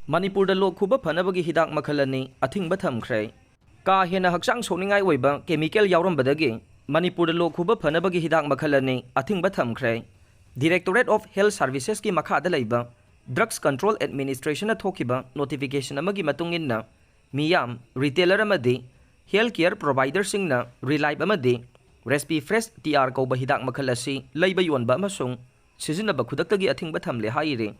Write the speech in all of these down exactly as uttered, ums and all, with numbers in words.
ꯃꯅꯤꯄꯨꯔꯗ ꯂꯣꯛ ꯈꯨꯕ ꯐꯅꯕꯒꯤ ꯍꯤꯗꯥꯛ ꯃꯈꯜ ꯑꯅꯤ ꯑꯊꯤꯡꯕ ꯊꯝꯈ꯭ꯔꯦ꯫ ꯀꯥ ꯍꯦꯟꯅ ꯍꯛꯆꯥꯡ ꯁꯣꯛꯅꯤꯡꯉꯥꯏ ꯑꯣꯏꯕ ꯀꯦꯃꯤꯀꯦꯜ ꯌꯥꯎꯔꯝꯕꯗꯒꯤ ꯃꯅꯤꯄꯨꯔꯗ ꯂꯣꯛ ꯈꯨꯕ ꯐꯅꯕꯒꯤ ꯍꯤꯗꯥꯛ ꯃꯈꯜ ꯑꯅꯤ ꯑꯊꯤꯡꯕ ꯊꯝꯈ꯭ꯔꯦ꯫ Directorate of Health Servicesꯀꯤ ꯃꯈꯥꯗ ꯂꯩꯕ Drugs Control Administrationꯅ ꯊꯣꯛꯈꯤꯕ notification ꯑꯃꯒꯤ ꯃꯇꯨꯡ ꯏꯟꯅ, ꯃꯤꯌꯥꯝ, retailer ꯑꯃꯗꯤ health care providerꯁꯤꯡꯅ Relife ꯑꯃꯗꯤ Respifresh T R ꯀꯧꯕ ꯍꯤꯗꯥꯛ ꯃꯈꯜ ꯑꯁꯤ ꯂꯩꯕ, ꯌꯣꯟꯕ ꯑꯃꯁꯨꯡ ꯁꯤꯖꯤꯟꯅꯕ ꯈꯨꯗꯛꯇꯒꯤ ꯑꯊꯤꯡꯕ ꯊꯝꯂꯦ ꯍꯥꯏꯔꯤ꯫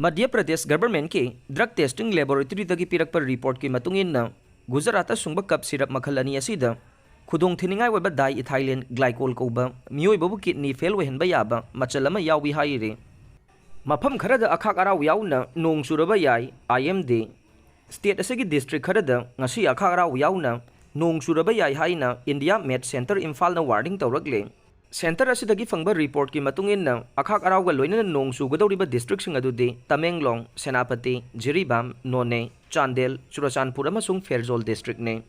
ꯃꯙ꯭ꯌ ꯄ꯭ꯔꯗꯦꯁ ꯒꯚꯔꯟꯃꯦꯟꯠꯀꯤ drug testing laboratoryꯗꯒꯤ ꯄꯤꯔꯛꯄ reportꯀꯤ ꯃꯇꯨꯡ ꯏꯟꯅ, ꯒꯨꯖꯔꯥꯠꯇ ꯁꯨꯡꯕ cough syrup ꯃꯈꯜ ꯑꯅꯤ ꯑꯁꯤꯗ ꯈꯨꯗꯣꯡ ꯊꯤꯅꯤꯡꯉꯥꯏ ꯑꯣꯏꯕ diethylene glycol ꯀꯧꯕ ꯃꯤꯑꯣꯏꯕꯕꯨ kidney fail ꯑꯣꯏꯍꯟꯕ ꯌꯥꯕ ꯃꯆꯜ ꯑꯃ ꯌꯥꯎꯏ ꯍꯥꯏꯔꯤ꯫ ꯃꯐꯝ ꯈꯔꯗ ꯑꯈꯥꯛ ꯑꯔꯥꯎ ꯌꯥꯎꯅ ꯅꯣꯡ ꯆꯨꯔꯕ ꯌꯥꯏ, I M D꯫ State ꯑꯁꯤꯒꯤ district ꯈꯔꯗ ꯉꯁꯤ ꯑꯈꯥꯛ ꯑꯔꯥꯎ ꯌꯥꯎꯅ ꯅꯣꯡ ꯆꯨꯔꯕ ꯌꯥꯏ ꯍꯥꯏꯅ India Met Centre ꯏꯝꯐꯥꯜꯅ warning ꯇꯧꯔꯛꯂꯦ꯫ Centre ꯑꯁꯤꯗꯒꯤ ꯐꯪꯕ reportꯀꯤ ꯃꯇꯨꯡ ꯏꯟꯅ, ꯑꯈꯥꯛ ꯑꯔꯥꯎꯒ ꯂꯣꯏꯅꯅ ꯅꯣꯡ ꯆꯨꯒꯗꯧꯔꯤꯕ districtꯁꯤꯡ ꯑꯗꯨꯗꯤ ꯇꯃꯦꯡꯂꯣꯡ, ꯁꯦꯅꯥꯄꯇꯤ, ꯖꯤꯔꯤꯕꯥꯝ, ꯅꯣꯅꯦ, ꯆꯥꯟꯗꯦꯜ, ꯆꯨꯔꯆꯥꯟꯄꯨꯔ ꯑꯃꯁꯨꯡ ꯐꯦꯔꯖꯣꯜ districtꯅꯤ꯫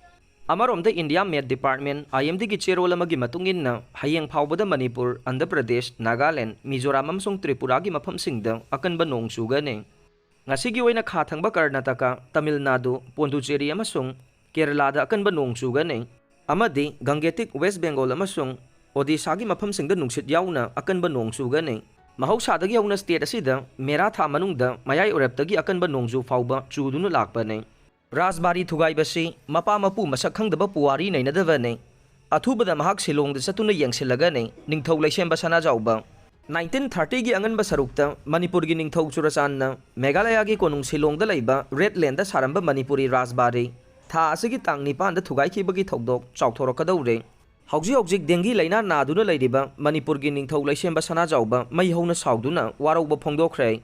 ꯑꯃꯔꯣꯝꯗ, India Met Department, I M Dꯒꯤ ꯆꯦꯔꯣꯜ ꯑꯃꯒꯤ ꯃꯇꯨꯡ ꯏꯟꯅ, ꯍꯌꯦꯡ ꯐꯥꯎꯕꯗ ꯃꯅꯤꯄꯨꯔ, ꯑꯟꯙ꯭ꯔ ꯄ꯭ꯔꯗꯦꯁ, ꯅꯥꯒꯥꯂꯦꯟ, ꯃꯤꯖꯣꯔꯥꯝ ꯑꯃꯁꯨꯡ ꯇ꯭ꯔꯤꯄꯨꯔꯥꯒꯤ ꯃꯐꯝꯁꯤꯡꯗ ꯑꯀꯟꯕ ꯅꯣꯡ ꯆꯨꯒꯅꯤ꯫ ꯉꯁꯤꯒꯤ ꯑꯣꯏꯅ ꯈꯥ ꯊꯪꯕ ꯀꯔꯅꯥꯇꯀꯥ, ꯇꯥꯃꯤꯜ ꯅꯥꯗꯨ, ꯄꯣꯟꯗꯨꯆꯦꯔꯤ ꯑꯃꯁꯨꯡ ꯀꯦꯔꯂꯥꯗ ꯑꯀꯟꯕ ꯅꯣꯡ ꯆꯨꯒꯅꯤ ꯑꯃꯗꯤ ꯒꯪꯒꯦꯇꯤꯛ ꯋꯦꯁ ꯕꯦꯡꯒꯣꯜ ꯑꯃꯁꯨꯡ ꯑꯣꯗꯤꯁꯥꯒꯤ ꯃꯐꯝꯁꯤꯡꯗ ꯅꯨꯡꯁꯤꯠ ꯌꯥꯎꯅ ꯑꯀꯟꯕ ꯅꯣꯡ ꯆꯨꯒꯅꯤ꯫ ꯃꯍꯧꯁꯥꯗꯒꯤ ꯍꯧꯅ state ꯑꯁꯤꯗ ꯃꯦ ꯊꯥ ꯃꯅꯨꯡꯗ ꯃꯌꯥꯏ ꯑꯣꯏꯔꯞꯇꯒꯤ ꯑꯀꯟꯕ ꯅꯣꯡꯖꯨ ꯐꯥꯎꯕ ꯆꯨꯗꯨꯅ ꯂꯥꯛꯄꯅꯤ꯫ ꯔꯥꯖꯕꯥꯔꯤ ꯊꯨꯒꯥꯏꯕꯁꯤ ꯃꯄꯥ ꯃꯄꯨ ꯃꯁꯛ ꯈꯪꯗꯕ ꯄꯨꯋꯥꯔꯤ ꯅꯩꯅꯗꯕꯅꯤ꯫ ꯑꯊꯨꯕꯗ ꯃꯍꯥꯛ ꯁꯤꯂꯣꯡꯗ ꯆꯠꯇꯨꯅ ꯌꯦꯡꯁꯤꯜꯂꯒꯅꯤ꯫ ꯅꯤꯡꯊꯧ ꯂꯩꯁꯦꯝꯕ ꯁꯅꯥꯖꯥꯎꯕ꯫ Nineteen thirtyꯒꯤ ꯑꯉꯟꯕ ꯁꯔꯨꯛꯇ ꯃꯅꯤꯄꯨꯔꯒꯤ ꯅꯤꯡꯊꯧ ꯆꯨꯔꯆꯥꯟꯅ ꯃꯦꯘꯥꯂꯌꯥꯒꯤ ꯀꯣꯅꯨꯡ ꯁꯤꯂꯣꯡꯗ ꯂꯩꯕ ꯔꯦꯗ ꯂꯦꯟꯗ ꯁꯥꯔꯝꯕ ꯃꯅꯤꯄꯨꯔꯤ ꯔꯥꯖꯕꯥꯔꯤ ꯊꯥ ꯑꯁꯤꯒꯤ ꯇꯥꯡ ꯅꯤꯄꯥꯟꯗ ꯊꯨꯒꯥꯏꯈꯤꯕꯒꯤ ꯊꯧꯗꯣꯛ ꯆꯥꯎꯊꯣꯔꯛꯀꯗꯧꯔꯦ꯫ ꯍꯧꯖꯤꯛ ꯍꯧꯖꯤꯛ ꯗꯦꯡꯒꯤ ꯂꯥꯏꯅꯥ ꯅꯥꯗꯨꯅ ꯂꯩꯔꯤꯕ ꯃꯅꯤꯄꯨꯔꯒꯤ ꯅꯤꯡꯊꯧ ꯂꯩꯁꯦꯝꯕ ꯁꯅꯥꯖꯥꯎꯕ ꯃꯩ ꯍꯧꯅ ꯁꯥꯎꯗꯨꯅ ꯋꯥꯔꯧꯕ ꯐꯣꯡꯗꯣꯛꯈ꯭ꯔꯦ꯫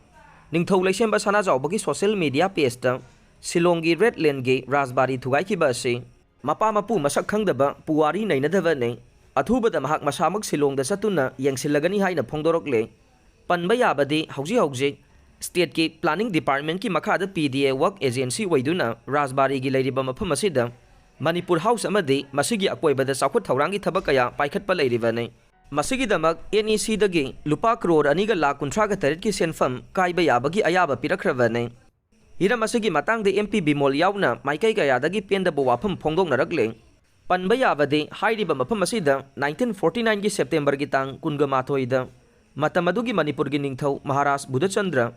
ꯅꯤꯡꯊꯧ ꯂꯩꯁꯦꯝꯕ ꯁꯅꯥꯖꯥꯎꯕꯒꯤ social media pageꯇ ꯁꯤꯂꯣꯡꯒꯤ ꯔꯦꯗ ꯂꯦꯟꯒꯤ ꯔꯥꯖꯕꯥꯔꯤ ꯊꯨꯒꯥꯏꯈꯤꯕ ꯑꯁꯤ ꯃꯄꯥ ꯃꯄꯨ ꯃꯁꯛ ꯈꯪꯗꯕ ꯄꯨꯋꯥꯔꯤ ꯅꯩꯅꯗꯕꯅꯤ꯫ ꯑꯊꯨꯕꯗ ꯃꯍꯥꯛ ꯃꯁꯥꯃꯛ ꯁꯤꯂꯣꯡꯗ ꯆꯠꯇꯨꯅ ꯌꯦꯡꯁꯤꯜꯂꯒꯅꯤ ꯍꯥꯏꯅ ꯐꯣꯡꯗꯣꯔꯛꯂꯦ꯫ ꯄꯟꯕ ꯌꯥꯕꯗꯤ ꯍꯧꯖꯤꯛ ꯍꯧꯖꯤꯛ stateꯀꯤ planning departmentꯀꯤ ꯃꯈꯥꯗ P D A work agency ꯑꯣꯏꯗꯨꯅ ꯔꯥꯖꯕꯥꯔꯤꯒꯤ ꯂꯩꯔꯤꯕ ꯃꯐꯝ ꯑꯁꯤꯗ ꯃꯅꯤꯄꯨꯔ House ꯑꯃꯗꯤ ꯃꯁꯤꯒꯤ ꯑꯀꯣꯏꯕꯗ ꯆꯥꯎꯈꯠ ꯊꯧꯔꯥꯡꯒꯤ ꯊꯕꯛ ꯀꯌꯥ ꯄꯥꯏꯈꯠꯄ ꯂꯩꯔꯤꯕꯅꯤ꯫ ꯃꯁꯤꯒꯤꯗꯃꯛ NECꯗꯒꯤ ꯂꯨꯄꯥ ꯀ꯭ꯔꯣꯔ ꯑꯅꯤꯒ ꯂꯥꯈ ꯀꯨꯟꯊ꯭ꯔꯥꯒ ꯇꯔꯦꯠꯀꯤ ꯁꯦꯟꯐꯝ ꯀꯥꯏꯕ ꯌꯥꯕꯒꯤ ꯑꯌꯥꯕ ꯄꯤꯔꯛꯈ꯭ꯔꯕꯅꯤ꯫ ꯍꯤꯔꯝ ꯑꯁꯤꯒꯤ ꯃꯇꯥꯡꯗ ꯑꯦꯝ ꯄꯤ ꯕꯤꯃꯣꯜ ꯌꯥꯎꯅ ꯃꯥꯏꯀꯩ ꯀꯌꯥꯗꯒꯤ ꯄꯦꯟꯗꯕ ꯋꯥꯐꯝ ꯐꯣꯡꯗꯣꯛꯅꯔꯛꯂꯦ꯫ ꯄꯟꯕ ꯌꯥꯕꯗꯤ, ꯍꯥꯏꯔꯤꯕ ꯃꯐꯝ ꯑꯁꯤꯗ nineteen forty nineꯒꯤ Septemberꯒꯤ ꯇꯥꯡ ꯀꯨꯟꯒ ꯃꯥꯊꯣꯏꯗ ꯃꯇꯝ ꯑꯗꯨꯒꯤ ꯃꯅꯤꯄꯨꯔꯒꯤ ꯅꯤꯡꯊꯧ ꯃꯍꯥꯔꯥꯖ ꯕꯨꯙꯆꯟꯗ꯭ꯔ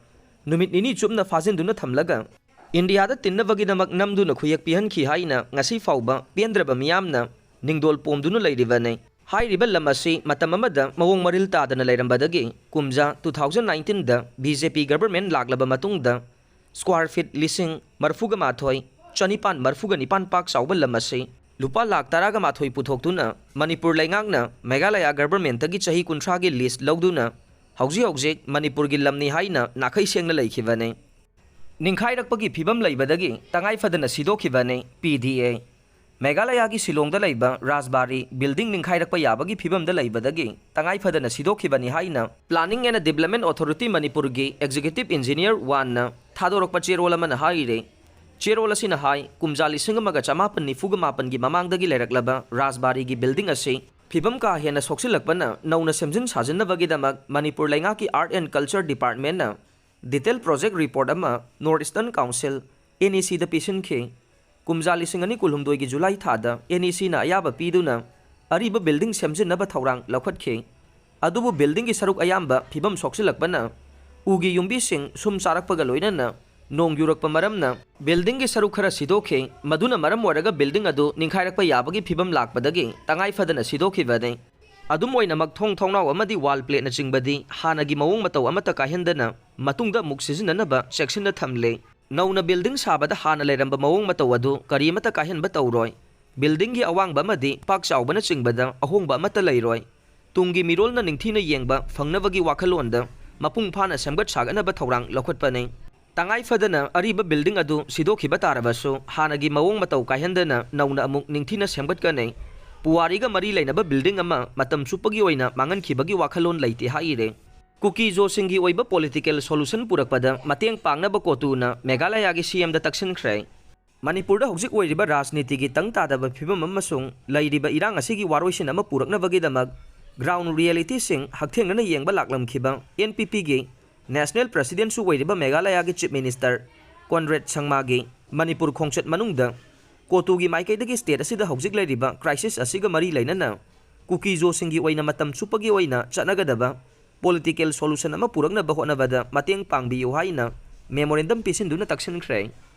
ꯅꯨꯃꯤꯠ ꯅꯤꯅꯤ ꯆꯨꯞꯅ ꯐꯥꯖꯤꯟꯗꯨꯅ ꯊꯝꯂꯒ ꯏꯟꯗꯤꯌꯥꯗ ꯇꯤꯟꯅꯕꯒꯤꯗꯃꯛ ꯅꯝꯗꯨꯅ ꯈꯨꯌꯦꯛ ꯄꯤꯍꯟꯈꯤ ꯍꯥꯏꯅ ꯉꯁꯤ ꯐꯥꯎꯕ ꯄꯦꯟꯗ꯭ꯔꯕ ꯃꯤꯌꯥꯝꯅ ꯅꯤꯡꯗꯣꯜ ꯄꯣꯝꯗꯨꯅ ꯂꯩꯔꯤꯕꯅꯤ꯫ ꯍꯥꯏꯔꯤꯕ ꯂꯝ ꯑꯁꯤ ꯃꯇꯝ ꯑꯃꯗ ꯃꯑꯣꯡ ꯃꯔꯤꯜ ꯇꯥꯗꯅ ꯂꯩꯔꯝꯕꯗꯒꯤ ꯀꯨꯝꯖꯥ two thousand nineteenꯗ B J P government ꯂꯥꯛꯂꯕ ꯃꯇꯨꯡꯗ square feet ꯂꯤꯁꯤꯡ ꯃꯔꯤꯐꯨꯒ ꯃꯥꯊꯣꯏ ꯆꯅꯤꯄꯥꯟ ꯃꯔꯤꯐꯨꯒ ꯅꯤꯄꯥꯟ ꯄꯥꯛ ꯆꯥꯎꯕ ꯂꯝ ꯑꯁꯤ ꯂꯨꯄꯥ ꯂꯥꯈ ꯇꯔꯥꯒ ꯃꯥꯊꯣꯏ ꯄꯨꯊꯣꯛꯇꯨꯅ ꯃꯅꯤꯄꯨꯔ ꯂꯩꯉꯥꯛꯅ ꯃꯦꯘꯥꯂꯌꯥ governmentꯇꯒꯤ ꯆꯍꯤ ꯀꯨꯟꯊ꯭ꯔꯥꯒꯤ lease ꯂꯧꯗꯨꯅ ꯍꯧꯖꯤꯛ ꯍꯧꯖꯤꯛ ꯃꯅꯤꯄꯨꯔꯒꯤ ꯂꯝꯅꯤ ꯍꯥꯏꯅ ꯅꯥꯈꯩ ꯁꯦꯡꯅ ꯂꯩꯈꯤꯕꯅꯤ꯫ ꯅꯤꯡꯈꯥꯏꯔꯛꯄꯒꯤ ꯐꯤꯕꯝ ꯂꯩꯕꯗꯒꯤ ꯇꯉꯥꯏ ꯐꯗꯅ ꯁꯤꯗꯣꯛꯈꯤꯕꯅꯤ꯫ P D A ꯃꯦꯘꯥꯂꯌꯥꯒꯤ ꯁꯤꯂꯣꯡꯗ ꯂꯩꯕ ꯔꯥꯖꯕꯥꯔꯤ building ꯅꯤꯡꯈꯥꯏꯔꯛꯄ ꯌꯥꯕꯒꯤ ꯐꯤꯕꯝꯗ ꯂꯩꯕꯗꯒꯤ ꯇꯉꯥꯏ ꯐꯗꯅ ꯁꯤꯗꯣꯛꯈꯤꯕꯅꯤ ꯍꯥꯏꯅ Planning and Development Authority ꯃꯅꯤꯄꯨꯔꯒꯤ Executive Engineer Oneꯅ ꯊꯥꯗꯣꯔꯛꯄ ꯆꯦꯔꯣꯜ ꯑꯃꯅ ꯍꯥꯏꯔꯤ꯫ ꯆꯦꯔꯣꯜ ꯑꯁꯤꯅ ꯍꯥꯏ, ꯀꯨꯝꯖꯥ ꯂꯤꯁꯤꯡ ꯑꯃꯒ ꯆꯃꯥꯄꯟ ꯅꯤꯐꯨꯒ ꯃꯥꯄꯟꯒꯤ ꯃꯃꯥꯡꯗꯒꯤ ꯂꯩꯔꯛꯂꯕ ꯔꯥꯖꯕꯥꯔꯤꯒꯤ building ꯑꯁꯤ ꯐꯤꯕꯝ ꯀꯥ ꯍꯦꯟꯅ ꯁꯣꯛꯆꯤꯜꯂꯛꯄꯅ ꯅꯧꯅ ꯁꯦꯝꯖꯤꯟ ꯁꯥꯖꯤꯟꯅꯕꯒꯤꯗꯃꯛ ꯃꯅꯤꯄꯨꯔ ꯂꯩꯉꯥꯛꯀꯤ Art and Culture Departmentꯅ detail project report ꯑꯃ North Eastern Council, N E Cꯗ ꯄꯤꯁꯤꯟꯈꯤ꯫ ꯀꯨꯝꯖꯥ ꯂꯤꯁꯤꯡ ꯑꯅꯤ ꯀꯨꯟꯍꯨꯝꯗꯣꯏꯒꯤ July ꯊꯥꯗ N E Cꯅ ꯑꯌꯥꯕ ꯄꯤꯗꯨꯅ ꯑꯔꯤꯕ building ꯁꯦꯝꯖꯤꯟꯅꯕ ꯊꯧꯔꯥꯡ ꯂꯧꯈꯠꯈꯤ꯫ ꯑꯗꯨꯕꯨ buildingꯒꯤ ꯁꯔꯨꯛ ꯑꯌꯥꯝꯕ ꯐꯤꯕꯝ ꯁꯣꯛꯆꯤꯜꯂꯛꯄꯅ ꯎꯒꯤ ꯌꯨꯝꯕꯤꯁꯤꯡ ꯁꯨꯝ ꯆꯥꯔꯛꯄꯒ ꯂꯣꯏꯅꯅ ꯅꯣꯡ ꯌꯨꯔꯛꯄ ꯃꯔꯝꯅ buildingꯒꯤ ꯁꯔꯨꯛ ꯈꯔ ꯁꯤꯗꯣꯛꯈꯤ꯫ ꯃꯗꯨꯅ ꯃꯔꯝ ꯑꯣꯏꯔꯒ building ꯑꯗꯨ ꯅꯤꯡꯈꯥꯏꯔꯛꯄ ꯌꯥꯕꯒꯤ ꯐꯤꯕꯝ ꯂꯥꯛꯄꯗꯒꯤ ꯇꯉꯥꯏ ꯐꯗꯅ ꯁꯤꯗꯣꯛꯈꯤꯕꯅꯤ꯫ ꯑꯗꯨꯝ ꯑꯣꯏꯅꯃꯛ, ꯊꯣꯡ ꯊꯣꯡꯅꯥꯎ ꯑꯃꯗꯤ wall plateꯅꯆꯤꯡꯕꯗꯤ ꯍꯥꯟꯅꯒꯤ ꯃꯑꯣꯡ ꯃꯇꯧ ꯑꯃꯠꯇ ꯀꯥꯏꯍꯟꯗꯅ ꯃꯇꯨꯡꯗ ꯑꯃꯨꯛ ꯁꯤꯖꯤꯟꯅꯅꯕ ꯆꯦꯛꯁꯤꯟꯅ ꯊꯝꯂꯦ꯫ ꯅꯧꯅ building ꯁꯥꯕꯗ ꯍꯥꯟꯅ ꯂꯩꯔꯝꯕ ꯃꯑꯣꯡ ꯃꯇꯧ ꯑꯗꯨ ꯀꯔꯤꯃꯠꯇ ꯀꯥꯏꯍꯟꯕ ꯇꯧꯔꯣꯏ꯫ Buildingꯒꯤ ꯑꯋꯥꯡꯕ ꯑꯃꯗꯤ ꯄꯥꯛ ꯆꯥꯎꯕꯅꯆꯤꯡꯕꯗ ꯑꯍꯣꯡꯕ ꯑꯃꯠꯇ ꯂꯩꯔꯣꯏ꯫ ꯇꯨꯡꯒꯤ ꯃꯤꯔꯣꯜꯅ ꯅꯤꯡꯊꯤꯅ ꯌꯦꯡꯕ ꯐꯪꯅꯕꯒꯤ ꯋꯥꯈꯜꯂꯣꯟꯗ ꯃꯄꯨꯡ ꯐꯥꯅ ꯁꯦꯝꯒꯠ ꯁꯥꯒꯠꯅꯕ ꯊꯧꯔꯥꯡ ꯂꯧꯈꯠꯄꯅꯤ꯫ ꯇꯉꯥꯏ ꯐꯗꯅ ꯑꯔꯤꯕ building ꯑꯗꯨ ꯁꯤꯗꯣꯛꯈꯤꯕ ꯇꯥꯔꯕꯁꯨ, ꯍꯥꯟꯅꯒꯤ ꯃꯑꯣꯡ ꯃꯇꯧ ꯀꯥꯏꯍꯟꯗꯅ ꯅꯧꯅ ꯑꯃꯨꯛ ꯅꯤꯡꯊꯤꯅ ꯁꯦꯝꯒꯠꯀꯅꯤ꯫ ꯄꯨꯋꯥꯔꯤꯒ ꯃꯔꯤ ꯂꯩꯅꯕ building ꯑꯃ ꯃꯇꯝ ꯆꯨꯞꯄꯒꯤ ꯑꯣꯏꯅ ꯃꯥꯡꯍꯟꯈꯤꯕꯒꯤ ꯋꯥꯈꯜꯂꯣꯟ ꯂꯩꯇꯦ ꯍꯥꯏꯔꯤ꯫ ꯀꯨꯀꯤ-ꯖꯣꯁꯤꯡꯒꯤ ꯑꯣꯏꯕ political solution ꯄꯨꯔꯛꯄꯗ ꯃꯇꯦꯡ ꯄꯥꯡꯅꯕ ꯀꯣꯇꯨꯅ ꯃꯦꯘꯥꯂꯌꯥꯒꯤ C M ꯗ ꯇꯛꯁꯤꯟꯈ꯭ꯔꯦ꯫ ꯃꯅꯤꯄꯨꯔꯗ ꯍꯧꯖꯤꯛ ꯑꯣꯏꯔꯤꯕ ꯔꯥꯖꯅꯤꯇꯤꯒꯤ ꯇꯪ ꯇꯥꯗꯕ ꯐꯤꯕꯝ ꯑꯃꯁꯨꯡ ꯂꯩꯔꯤꯕ ꯏꯔꯥꯡ ꯑꯁꯤꯒꯤ ꯋꯥꯔꯣꯏꯁꯤꯟ ꯑꯃ ꯄꯨꯔꯛꯅꯕꯒꯤꯗꯃꯛ ground realityꯁꯤꯡ ꯍꯛꯊꯦꯡꯅꯅ ꯌꯦꯡꯕ ꯂꯥꯛꯂꯝꯈꯤꯕ N P Pꯒꯤ National Presidentꯁꯨ ꯑꯣꯏꯔꯤꯕ ꯃꯦꯘꯥꯂꯌꯥꯒꯤ Chief Minister ꯀꯣꯟꯔꯦꯗ ꯁꯪꯃꯥꯒꯤ ꯃꯅꯤꯄꯨꯔ ꯈꯣꯡꯆꯠ ꯃꯅꯨꯡꯗ ꯀꯣꯇꯨꯒꯤ ꯃꯥꯏꯀꯩꯗꯒꯤ ꯁ꯭ꯇꯦꯠ ꯑꯁꯤꯗ ꯍꯧꯖꯤꯛ ꯂꯩꯔꯤꯕ ꯀ꯭ꯔꯥꯏꯁꯤꯁ ꯑꯁꯤꯒ ꯃꯔꯤ ꯂꯩꯅꯅ ꯀꯨꯀꯤꯖꯣꯁꯤꯡꯒꯤ ꯑꯣꯏꯅ ꯃꯇꯝ ꯆꯨꯞꯄꯒꯤ ꯑꯣꯏꯅ ꯆꯠꯅꯒꯗꯕ ꯄꯣꯂꯤꯇꯤꯀꯦꯜ ꯁꯣꯂꯨꯁꯟ ꯑꯃ ꯄꯨꯔꯛꯅꯕ ꯍꯣꯠꯅꯕꯗ ꯃꯇꯦꯡ ꯄꯥꯡꯕꯤꯌꯨ ꯍꯥꯏꯅ ꯃꯦꯃꯣꯔꯦꯟꯗꯝ ꯄꯤꯁꯤꯟꯗꯨꯅ ꯇꯛꯁꯤꯟꯈ꯭ꯔꯦ꯫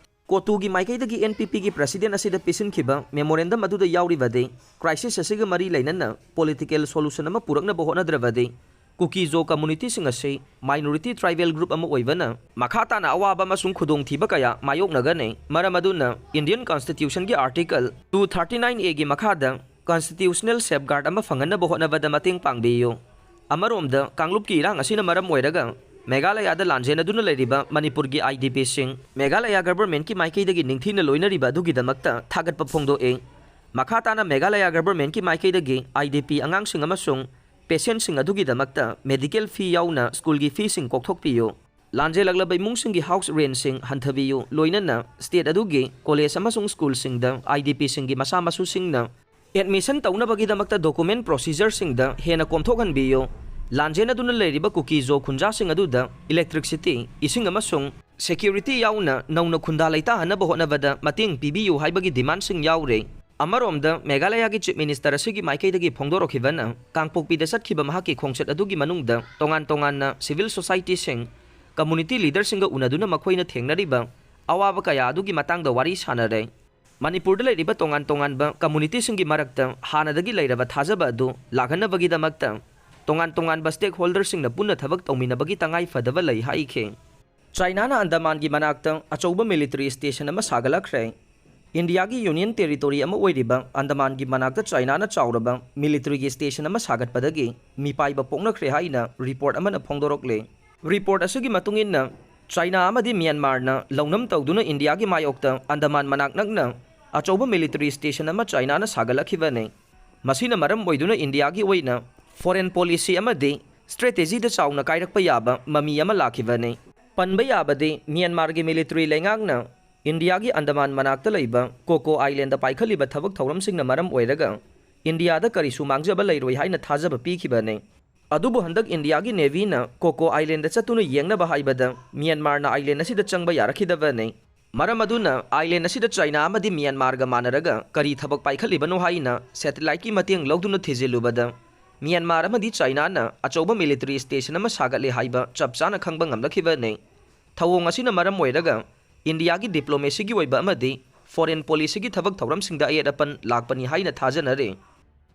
ꯀꯣꯇꯨꯒꯤ ꯃꯥꯏꯀꯩꯗꯒꯤ ꯑꯦꯟ ꯄꯤ ꯄꯤꯒꯤ ꯄ꯭ꯔꯁꯤꯗꯦꯟ ꯑꯁꯤꯗ ꯄꯤꯁꯤꯟꯈꯤꯕ ꯃꯦꯃꯣꯔꯦꯟꯗꯝ ꯑꯗꯨꯗ ꯌꯥꯎꯔꯤꯕꯗꯤ, ꯀ꯭ꯔꯥꯏꯁꯤꯁ ꯑꯁꯤꯒ ꯃꯔꯤ ꯂꯩꯅꯅ ꯄꯣꯂꯤꯇꯤꯀꯦꯜ ꯁꯣꯂꯨꯁꯟ ꯑꯃ ꯄꯨꯔꯛꯅꯕ ꯍꯣꯠꯅꯗ꯭ꯔꯕꯗꯤ, ꯀꯨꯀꯤꯖꯣ ꯀꯝꯃꯨꯅꯤꯇꯤꯁꯤꯡ ꯑꯁꯤ ꯃꯥꯏꯅꯣꯔꯤꯇꯤ ꯇ꯭ꯔꯥꯏꯕꯦꯜ ꯒ꯭ꯔꯨꯞ ꯑꯃ ꯑꯣꯏꯕꯅ ꯃꯈꯥ ꯇꯥꯅ ꯑꯋꯥꯕ ꯑꯃꯁꯨꯡ ꯈꯨꯗꯣꯡꯊꯤꯕ ꯀꯌꯥ ꯃꯥꯌꯣꯛꯅꯒꯅꯤ꯫ ꯃꯔꯝ ꯑꯗꯨꯅ ꯏꯟꯗꯤꯌꯟ ꯀꯟꯁꯇꯤꯇ꯭ꯌꯨꯁꯟꯒꯤ ꯑꯥꯔꯇꯤꯀꯜ ꯇꯨ ꯊꯥꯔꯇꯤ ꯅꯥꯏꯟ ꯑꯦꯒꯤ ꯃꯈꯥꯗ ꯀꯟꯁꯇꯤꯇ꯭ꯌꯨꯁꯅꯦꯜ ꯁꯦꯐꯒꯥꯔꯗ ꯑꯃ ꯐꯪꯍꯟꯅꯕ ꯍꯣꯠꯅꯕꯗ ꯃꯇꯦꯡ ꯄꯥꯡꯕꯤꯌꯨ꯫ ꯑꯃꯔꯣꯝꯗ, ꯀꯥꯡꯂꯨꯞꯀꯤ ꯏꯔꯥꯡ ꯑꯁꯤꯅ ꯃꯔꯝ ꯑꯣꯏꯔꯒ ꯃꯦꯘꯥꯂꯌꯥꯗ ꯂꯥꯟꯖꯦꯟꯅꯗꯨꯅ ꯂꯩꯔꯤꯕ ꯃꯅꯤꯄꯨꯔꯒꯤ ꯑꯥꯏ ꯗꯤ ꯄꯤꯁꯤꯡ ꯃꯦꯘꯥꯂꯌꯥ ꯒꯚꯔꯟꯃꯦꯟꯠꯀꯤ ꯃꯥꯏꯀꯩꯗꯒꯤ ꯅꯤꯡꯊꯤꯅ ꯂꯣꯏꯅꯔꯤꯕ ꯑꯗꯨꯒꯤꯗꯃꯛꯇ ꯊꯥꯒꯠꯄ ꯐꯣꯡꯗꯣꯛꯏ꯫ ꯃꯈꯥ ꯇꯥꯅ ꯃꯦꯘꯥꯂꯌꯥ ꯒꯚꯔꯟꯃꯦꯟꯠꯀꯤ ꯃꯥꯏꯀꯩꯗꯒꯤ ꯑꯥꯏ ꯗꯤ ꯄꯤ ꯑꯉꯥꯡꯁꯤꯡ ꯑꯃꯁꯨꯡ ꯄꯦꯁꯦꯟꯠꯁꯤꯡ ꯑꯗꯨꯒꯤꯗꯃꯛꯇ ꯃꯦꯗꯤꯀꯦꯜ ꯐꯤ ꯌꯥꯎꯅ ꯁ꯭ꯀꯨꯜꯒꯤ ꯐꯤꯁꯤꯡ ꯀꯣꯛꯊꯣꯛꯄꯤꯌꯨ꯫ ꯂꯥꯟꯖꯦꯜꯂꯛꯂꯕ ꯏꯃꯨꯡꯁꯤꯡꯒꯤ ꯍꯥꯎꯁ ꯔꯦꯟꯠꯁꯤꯡ ꯍꯟꯊꯕꯤꯌꯨ, ꯂꯣꯏꯅꯅ ꯁ꯭ꯇꯦꯠ ꯑꯗꯨꯒꯤ ꯀꯣꯂꯦꯖ ꯑꯃꯁꯨꯡ ꯁ꯭ꯀꯨꯜꯁꯤꯡꯗ ꯑꯥꯏ ꯗꯤ ꯄꯤꯁꯤꯡꯒꯤ ꯃꯆꯥ ꯃꯁꯨꯁꯤꯡꯅ ꯑꯦꯗꯃꯤꯁꯟ ꯇꯧꯅꯕꯒꯤꯗꯃꯛꯇ ꯗꯣꯀꯨꯃꯦꯟꯠ ꯄ꯭ꯔꯣꯁꯤꯖꯔꯁꯤꯡꯗ ꯍꯦꯟꯅ ꯀꯣꯝꯊꯣꯛꯍꯟꯕꯤꯌꯨ꯫ ꯂꯥꯟꯖꯦꯟꯅꯗꯨꯅ ꯂꯩꯔꯤꯕ ꯀꯨꯀꯤꯖꯣ ꯈꯨꯟꯖꯥꯁꯤꯡ ꯑꯗꯨꯗ ꯏꯂꯦꯛꯇ꯭ꯔꯤꯛꯁꯤꯇꯤ, ꯏꯁꯤꯡ ꯑꯃꯁꯨꯡ ꯁꯦꯀ꯭ꯌꯨꯔꯤꯇꯤ ꯌꯥꯎꯅ ꯅꯧꯅ ꯈꯨꯟꯗꯥ ꯂꯩꯇꯥꯍꯟꯅꯕ ꯍꯣꯠꯅꯕꯗ ꯃꯇꯦꯡ ꯄꯤꯕꯤꯌꯨ ꯍꯥꯏꯕꯒꯤ ꯗꯤꯃꯥꯟꯁꯤꯡ ꯌꯥꯎꯔꯤ꯫ ꯑꯃꯔꯣꯝꯗ, ꯃꯦꯘꯥꯂꯌꯥꯒꯤ ꯆꯤꯐ ꯃꯤꯅꯤꯁꯇꯔ ꯑꯁꯤꯒꯤ ꯃꯥꯏꯀꯩꯗꯒꯤ ꯐꯣꯡꯗꯣꯔꯛꯈꯤꯕꯅ ꯀꯥꯡꯄꯣꯛꯄꯤꯗ ꯆꯠꯈꯤꯕ ꯃꯍꯥꯛꯀꯤ ꯈꯣꯡꯆꯠ ꯑꯗꯨꯒꯤ ꯃꯅꯨꯡꯗ ꯇꯣꯉꯥꯟ ꯇꯣꯉꯥꯟꯅ ꯁꯤꯚꯤꯜ ꯁꯣꯁꯥꯏꯇꯤꯁꯤꯡ, ꯀꯝꯃꯨꯅꯤꯇꯤ ꯂꯤꯗꯔꯁꯤꯡꯒ ꯎꯅꯗꯨꯅ ꯃꯈꯣꯏꯅ ꯊꯦꯡꯅꯔꯤꯕ ꯑꯋꯥꯕ ꯀꯌꯥ ꯑꯗꯨꯒꯤ ꯃꯇꯥꯡꯗ ꯋꯥꯔꯤ ꯁꯥꯅꯔꯦ꯫ ꯃꯅꯤꯄꯨꯔꯗ ꯂꯩꯔꯤꯕ ꯇꯣꯉꯥꯟ ꯇꯣꯉꯥꯟꯕ ꯀꯝꯃꯨꯅꯤꯇꯤꯁꯤꯡꯒꯤ ꯃꯔꯛꯇ ꯍꯥꯟꯅꯗꯒꯤ ꯂꯩꯔꯕ ꯊꯥꯖꯕ ꯑꯗꯨ ꯂꯥꯛꯍꯟꯅꯕꯒꯤꯗꯃꯛꯇ ꯇꯣꯉꯥꯟ ꯇꯣꯉꯥꯟꯕ ꯁ꯭ꯇꯦꯛꯍꯣꯜꯗꯔꯁꯤꯡꯅ ꯄꯨꯟꯅ ꯊꯕꯛ ꯇꯧꯃꯤꯟꯅꯕꯒꯤ ꯇꯉꯥꯏ ꯐꯗꯕ ꯂꯩ ꯍꯥꯏꯈꯤ꯫ ꯆꯥꯏꯅꯥꯅ ꯑꯟꯗꯃꯥꯟꯒꯤ ꯃꯅꯥꯛꯇ ꯑꯆꯧꯕ ꯃꯤꯂꯤꯇꯔꯤ ꯁ꯭ꯇꯦꯁꯟ ꯑꯃ ꯁꯥꯒꯠꯂꯛꯈ꯭ꯔꯦ꯫ ꯏꯟꯗꯤꯌꯥꯒꯤ ꯌꯨꯅꯤꯌꯟ ꯇꯦꯔꯤꯇꯣꯔꯤ ꯑꯃ ꯑꯣꯏꯔꯤꯕ ꯑꯟꯗꯃꯥꯟꯒꯤ ꯃꯅꯥꯛꯇ ꯆꯥꯏꯅꯥꯅ ꯆꯥꯎꯔꯕ ꯃꯤꯂꯤꯇꯔꯤꯒꯤ ꯁ꯭ꯇꯦꯁꯟ ꯑꯃ ꯁꯥꯒꯠꯄꯗꯒꯤ ꯃꯤꯄꯥꯏꯕ ꯄꯣꯛꯅꯈ꯭ꯔꯦ ꯍꯥꯏꯅ ꯔꯤꯄꯣꯔꯠ ꯑꯃꯅ ꯐꯣꯡꯗꯣꯔꯛꯂꯦ꯫ ꯔꯤꯄꯣꯔꯠ ꯑꯁꯤꯒꯤ ꯃꯇꯨꯡ ꯏꯟꯅ, ꯆꯥꯏꯅꯥ ꯑꯃꯗꯤ ꯃ꯭ꯌꯥꯟꯃꯥꯔꯅ ꯂꯧꯅꯝ ꯇꯧꯗꯨꯅ ꯏꯟꯗꯤꯌꯥꯒꯤ ꯃꯥꯌꯣꯛꯇ ꯑꯟꯗꯃꯥꯟ ꯃꯅꯥꯛ ꯅꯛꯅ ꯑꯆꯧꯕ ꯃꯤꯂꯤꯇꯔꯤ ꯁ꯭ꯇꯦꯁꯟ ꯑꯃ ꯆꯥꯏꯅꯥꯅ ꯁꯥꯒꯠꯂꯛꯈꯤꯕꯅꯤ꯫ ꯃꯁꯤꯅ ꯃꯔꯝ ꯑꯣꯏꯗꯨꯅ ꯏꯟꯗꯤꯌꯥꯒꯤ ꯑꯣꯏꯅ ꯐꯣꯔꯦꯟ ꯄꯣꯂꯤꯁꯤ ꯑꯃꯗꯤ ꯁ꯭ꯇ꯭ꯔꯦꯇꯦꯖꯤꯗ ꯆꯥꯎꯅ ꯀꯥꯏꯔꯛꯄ ꯌꯥꯕ ꯃꯃꯤ ꯑꯃ ꯂꯥꯛꯈꯤꯕꯅꯤ꯫ ꯄꯟꯕ ꯌꯥꯕꯗꯤ, ꯃ꯭ꯌꯥꯟꯃꯥꯔꯒꯤ ꯃꯤꯂꯤꯇꯔꯤ ꯂꯩꯉꯥꯛꯅ ꯏꯟꯗꯤꯌꯥꯒꯤ ꯑꯟꯗꯃꯥꯟ ꯃꯅꯥꯛꯇ ꯂꯩꯕ ꯀꯣꯀꯣ ꯑꯥꯏꯂꯦꯟꯗ ꯄꯥꯏꯈꯠꯂꯤꯕ ꯊꯕꯛ ꯊꯧꯔꯝꯁꯤꯡꯅ ꯃꯔꯝ ꯑꯣꯏꯔꯒ ꯏꯟꯗꯤꯌꯥꯗ ꯀꯔꯤꯁꯨ ꯃꯥꯡꯖꯕ ꯂꯩꯔꯣꯏ ꯍꯥꯏꯅ ꯊꯥꯖꯕ ꯄꯤꯈꯤꯕꯅꯤ꯫ ꯑꯗꯨꯕꯨ ꯍꯟꯗꯛ ꯏꯟꯗꯤꯌꯥꯒꯤ ꯅꯦꯚꯤꯅ ꯀꯣꯀꯣ ꯑꯥꯏꯂꯦꯟꯗ ꯆꯠꯇꯨꯅ ꯌꯦꯡꯅꯕ ꯍꯥꯏꯕꯗ ꯃ꯭ꯌꯥꯟꯃꯥꯔꯅ ꯑꯥꯏꯂꯦꯟ ꯑꯁꯤꯗ ꯆꯪꯕ ꯌꯥꯔꯛꯈꯤꯗꯕꯅꯤ꯫ ꯃꯔꯝ ꯑꯗꯨꯅ ꯑꯥꯏꯂꯦꯟ ꯑꯁꯤꯗ ꯆꯥꯏꯅꯥ ꯑꯃꯗꯤ ꯃ꯭ꯌꯥꯟꯃꯥꯔꯒ ꯃꯥꯟꯅꯔꯒ ꯀꯔꯤ ꯊꯕꯛ ꯄꯥꯏꯈꯠꯂꯤꯕꯅꯣ ꯍꯥꯏꯅ ꯁꯦꯇꯦꯂꯥꯏꯠꯀꯤ ꯃꯇꯦꯡ ꯂꯧꯗꯨꯅ ꯊꯤꯖꯤꯜꯂꯨꯕꯗ ꯃ꯭ꯌꯥꯟꯃꯥꯔ ꯑꯃꯗꯤ ꯆꯥꯏꯅꯥꯅ ꯑꯆꯧꯕ ꯃꯤꯂꯤꯇꯔꯤ ꯁ꯭ꯇꯦꯁꯟ ꯑꯃ ꯁꯥꯒꯠꯂꯦ ꯍꯥꯏꯕ ꯆꯞ ꯆꯥꯅ ꯈꯪꯕ ꯉꯝꯂꯛꯈꯤꯕꯅꯤ꯫ ꯊꯧꯑꯣꯡ ꯑꯁꯤꯅ ꯃꯔꯝ ꯑꯣꯏꯔꯒ ꯏꯟꯗꯤꯌꯥꯒꯤ ꯗꯤꯄ꯭ꯂꯣꯃꯦꯁꯤꯒꯤ ꯑꯣꯏꯕ ꯑꯃꯗꯤ ꯐꯣꯔꯦꯟ ꯄꯣꯂꯤꯁꯤꯒꯤ ꯊꯕꯛ ꯊꯧꯔꯝꯁꯤꯡꯗ ꯑꯌꯦꯠ ꯑꯄꯟ ꯂꯥꯛꯄꯅꯤ ꯍꯥꯏꯅ ꯊꯥꯖꯅꯔꯤ꯫